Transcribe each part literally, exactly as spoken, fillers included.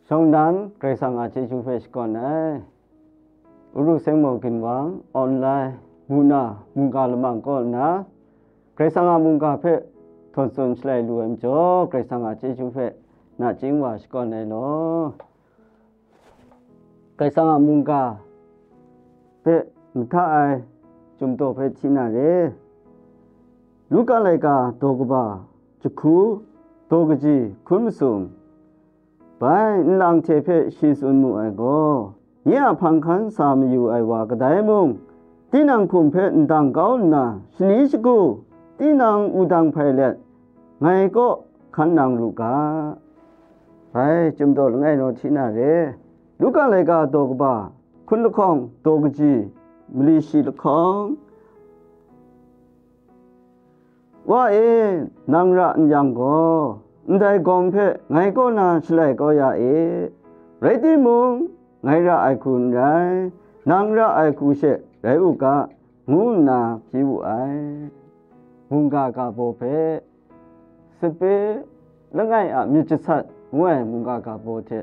Shawng nnan Karai Kasang a chyeju hpe shakawn ai. Uru Sengmawng Ginwang, online, muna, mungga lamang kaw nna, Karai Kasang a mungga hpe htawn tsun shalai lu ai majaw, Karai Kasang a chyeju hpe nachying wa shakawn ai law. Karai Kasang a mungga hpe mahta ai chyum daw hpe hti na re. Luka laika daw kaba jahku, daw kaji hkun masum, bai nlang hte hpe shi tsun mu ai gaw, nye a hpang hkan sa mayu ai wa kadai mung, tinang hkum hpe ndang kau nna, shani shagu, tinang wudang hpai let, ngai kaw hkan nang lu ga. Bai, chyum daw langai naw hti na re. Luka laika daw kaba, hkun lahkawng, daw kaji, mali shi lahkawng. Wa e, nang ra n yang gaw, ndai gawng hpe ngai kaw na shalai kau ya e. Rai timung, ngai ra ai hku n rai, nang ra ai hku she rai u ga, ngu nna hpyi wu ai. Mungga ga baw hpe, sape langai a myit jasat ngu ai mungga ga baw hte,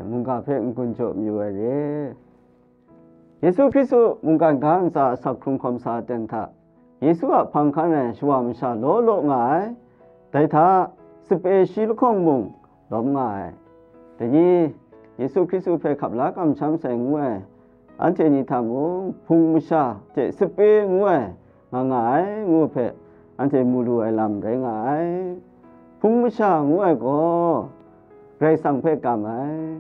mungga hpe n-gun jaw mayu ai re. Yesu Hkristu mungkan ga ntsa asak hkrung hkawm sa aten hta, Yesu a hpang hkan ai shawa masha law law nga ai, dai hta sape shi lahkawng mung lawm nga ai. Dai ni Yesu Hkristu hpe hkap la kamsham sai ngu ai, anhte ni hta mung hpung masha hte sape ngu ai nga nga ai ngu hpe, anhte mu lu ai lam rai nga ai. Hpung masha ngu ai gaw, Karai Kasang hpe kam ai,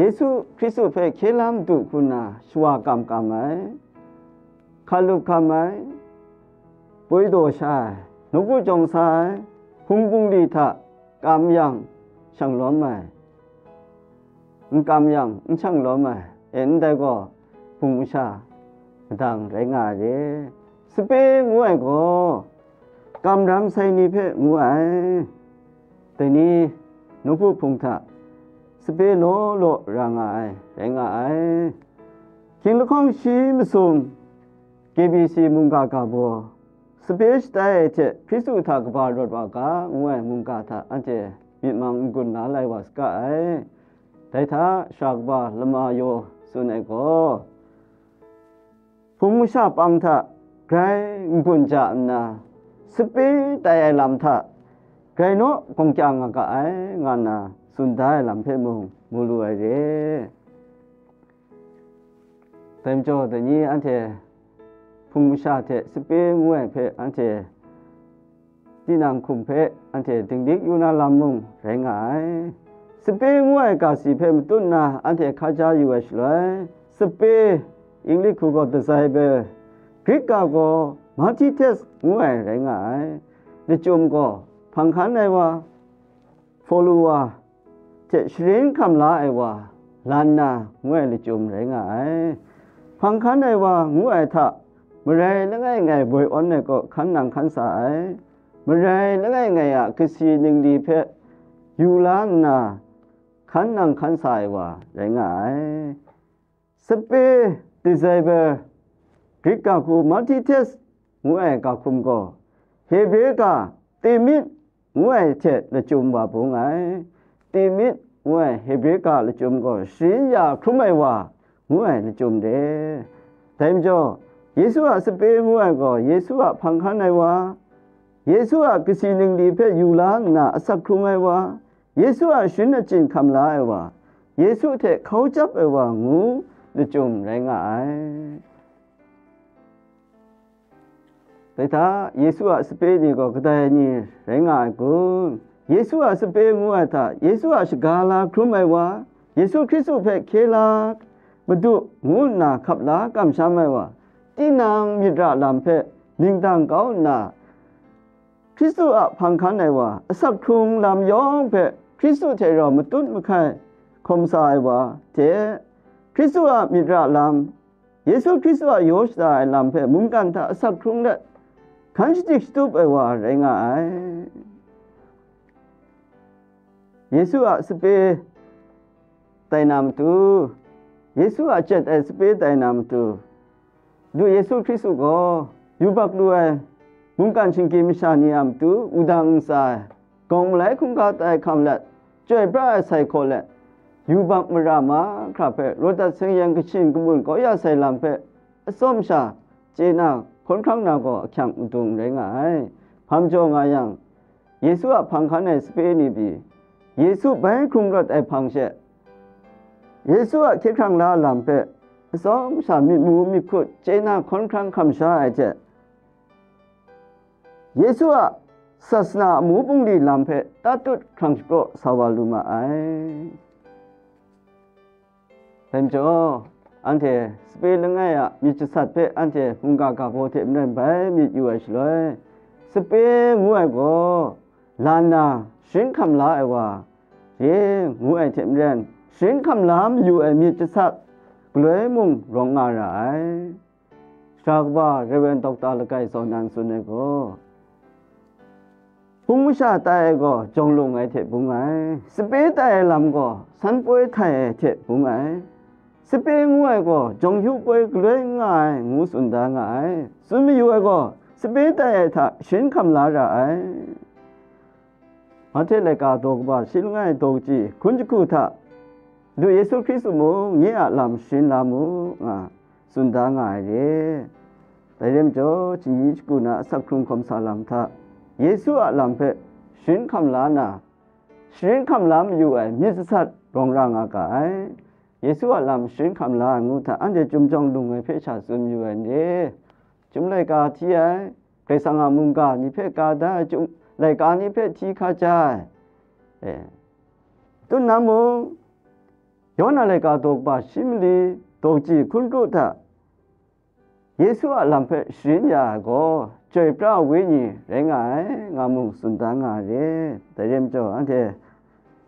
Yesu Hkristu hpe hkye la madu hku nna shawa kam kam ai, hkalup hkam ai, poi daw sha ai, nawku jawng sa ai, hpung bungli hta kam yang shang lawm ai, n kam yang n shang lawm ai, e ndai gaw, hpung masha madang rai nga ai re. Sape ngu ai gaw, kamram sai ni hpe ngu ai. Dai ni, nawku hpung hta sape law law ra nga ai, rai nga ai. Hkying lahkawng shi masum K B C mungga ga baw, sape shatai ai hte Hkristu hta kaba rawt wa ga ngu ai mungga hta anhte myit mang n-gun la lai wa saga ai. Dai hta, Sara kaba lama yaw tsun ai gaw, hpung masha pang hta grai n-gun ja nna, sape tai ai lam hta grai naw gawng kya nga ga ai, nga nna tsun da ai lam hpe mung mu lu ai re. Dai majaw, dai ni anhte hpung masha hte sape ngu ai hpe anhte tinang hkum hpe anhte dinglik yu na lam mung rai nga ai. Sape ngu ai ga si hpe matut nna anhte hkaja yu ai shaloi, sape, English hku gaw disciple, Greek ga gaw martites ngu ai rai nga ai. Lachyum gaw hpang hkan ai wa, follower hte sharin hkam la ai wa, lan na ngu ai lachyum rai nga ai. Hpang hkan ai wa ngu ai hta, marai langai ngai boi awn ai kaw hkan nang hkan sa ai, marai langai ngai a kasi ningli hpe yu la nna hkan nang hkan sa ai wa rai nga ai. Sape, disciple, Greek ga hku martites ngu ai ga hkum gaw, Hebre ga timit ngu ai hte lachyum wa bung ai. Timit ngu ai Hebre ga lachyum gaw sharin ya hkrum ai wa ngu ai lachyum re. Dai majaw, Yesu a sape ngu ai gaw Yesu a hpang hkan ai wa, Yesu a kasi ningli hpe yu la nna asak hkrung ai wa, Yesu a sharin achyin hkam la ai wa, Yesu hte hkau chyap ai wa ngu lachyum rai nga ai. Dai hta, Yesu a sape ni gaw kadai ni rai nga ai kun? Yesu a sape ngu ai hta, Yesu a shaga la hkrum ai wa, Yesu Hkristu hpe hkye la madu ngu nna hkap la kamsham ai wa, tinang myit ra lam hpe ningdang kau nna, Hkristu a hpang hkan ai wa, asak hkrung lam yawng hpe Hkristu hte rau matut mahkai hkawm sa ai wa hte, Hkristu a myit ra lam, Yesu Hkristu a yaw shada ai lam hpe mungkan hta asak hkrung let, hkan shadik shatup ai wa rai nga ai. Yesu a sape tai na matu, Yesu a jet ai sape tai na matu, Madu Yesu Hkristu gaw yubak lu ai mungkan shinggyim masha ni a matu wudang ntsa ai, gawng malai hkungga tai hkam let, chyoi pra ai sai hkaw let, yubak mara mahkra hpe rawt dat seng-yen kashin kamun kau ya sai lam hpe atsawm sha chye na hkawn hkrang na gaw ahkyang madung rai nga ai. Hpa majaw nga yang, Yesu a hpang hkan ai sape ni pyi, Yesu bai hkrung rawt ai hpang she, Yesu a hkye hkrang la lam hpe atsawm sha myit mu myit hkut chye na hkawn hkrang hkam sha ai hte, Yesu a sasana amu bungli lam hpe tatut hkrang shapraw sa wa lu ma ai. Dai majaw, anhte sape langai a myit jasat hpe anhte mungga ga baw hte maren bai myit yu ai shaloi, sape ngu ai gaw, lan na sharin hkam la ai wa re ngu ai hte maren, sharin hkam la mayu ai myit jasat galoi mung rawng nga ra ai. Sara kaba Rev. Dokta Lagai Zaw nan tsun ai gaw, hpung masha tai ai gaw jawng lung ai hte bung ai, sape tai ai lam gaw san poi htai ai hte bung ai, sape ngu ai gaw jawng yu poi galoi n nga ai, ngu tsun da nga ai. Tsun mayu ai gaw, sape tai ai hta sharin hkam la ra ai. Mahte laika daw kaba shi langai daw kaji hkun jahku hta, Madu Yesu Hkristu mung nye a lam sharin la mu, nga tsun da nga ai re. Dai re majaw, chingyi shagu na asak hkrung hkawm sa lam hta, Yesu a lam hpe sharin hkam la na, sharin hkam la mayu ai myit jasat rawng ra nga ga ai. Yesu a lam sharin hkam la ai ngu hta, anhte chyum jawng lung ai hpe sha tsun mayu ai n re. Chyum laika hti ai, Karai Kasang a mungga ni hpe ka da ai chyum laika ni hpe hti hkaja ai. E, tun na mung, Yawna laika daw kaba shi mali daw kaji hkun kru hta, Yesu a lam hpe sharin ya ai gaw, chyoi pra ai wenyi rai nga ai, nga mung tsun da nga ai re. Dai re majaw, anhte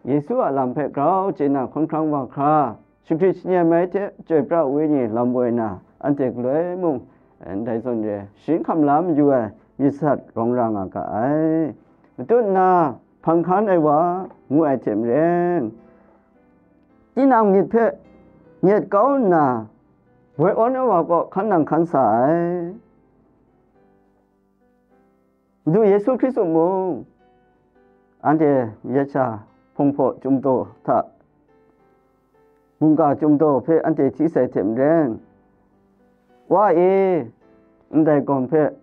Yesu a lam hpe grau chye na hkawn hkrang wa hkra, shagrit shanyem ai hte chyoi pra ai wenyi lam woi na, anhte galoi mung, eh, ndai zawn re, sharin hkam la mayu ai myit sat rawng ra nga ga ai. Matut nna, hpang hkan ai wa, ngu ai hte maren, tinang myit hpe nyet kau nna, woi awn ai wa kaw hkan nang hkan sa ai. Madu Yesu Hkristu mung, anhte yet sha hpung hpaw chyum daw hta, mungga chyum daw hpe anhte hti sai hte maren, Wa e, ndai gawm hpe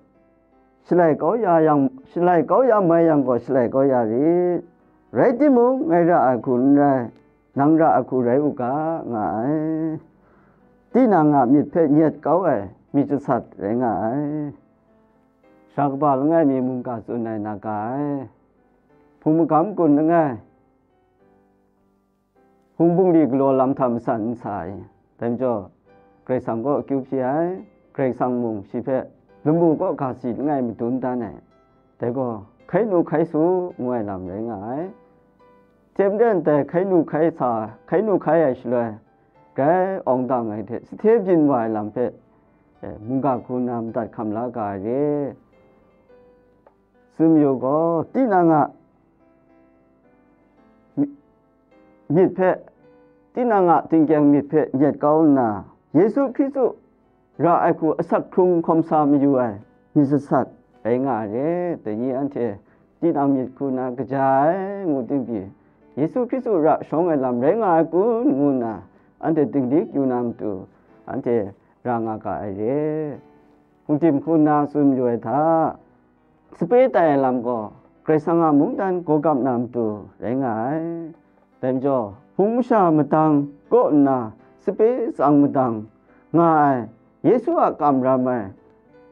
shalai kau ya yang, shalai kau ya mai yang gaw, shalai kau ya rit. Rai timung, ngai ra ai hku n rai, nang ra ai hku rai u ga, nga ai. Tinang a myit hpe nyet kau ai myit jasat rai nga ai. Sara kaba langai mi mungga tsun ai na ga ai. Hpung magam kun langai, hpung bungli galaw lam hta matsan n sa ai. Dai majaw, Karai Kasang kaw akyu hpyi ai, Karai Kasang mung shi hpe lamu kaw ga si langai madun dan ai. Dai gaw, hkai nu hkai su, ngu ai lam rai nga ai. Hte maren dai hkai nu hkai sa, hkai nu hkai ai shaloi, grai awng dang ai hte sahte byin wa ai lam hpe, eh, mungga hku na madat hkam la ga ai re. Tsun mayu gaw, tinang a mi-, myit hpe, tinang a tingkyeng myit hpe nyet kau nna, Yesu Hkristu ra ai hku asak hkrung hkawm sa mayu ai myit jasat rai nga ai re. Dai ni anhte tinang myit hku na kaja ai ngu ting pyi, Yesu Hkristu ra shawng ai lam rai nga ai kun, ngu nna anhte dinglik yu na matu, anhte ra nga ga ai re. Hpungdim hku nna tsun mayu ai hta, sape tai ai lam gaw, Karai Kasang a mungdan gawgap na matu rai nga ai. Dai majaw, hpung masha madang kaw nna sape tsang madang nga ai, Yesu a kamram ai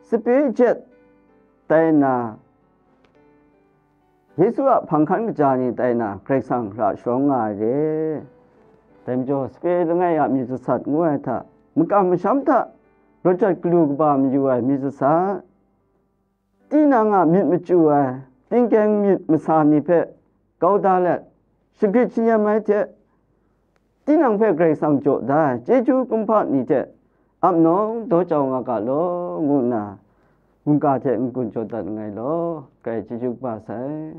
sape jet tai nna, Yesu a hpang hkan kaja ni tai na, Karai Kasang hkra sharawng nga ai re. Dai majaw, sape langai a myit jasat ngu ai hta, makam masham hta rawt jat galu kaba mayu ai myit jasat, tinang a myit machyu ai, tingkyeng myit masa ni hpe kau da let, shagrit shanyam ai hte, tinang hpe Karai Kasang jaw da ai chyeju kumhpa ni hte ap nawng daw jau nga ga law, ngu nna mungga hte n-gun jaw dat nngai law, grai chyeju kaba sai.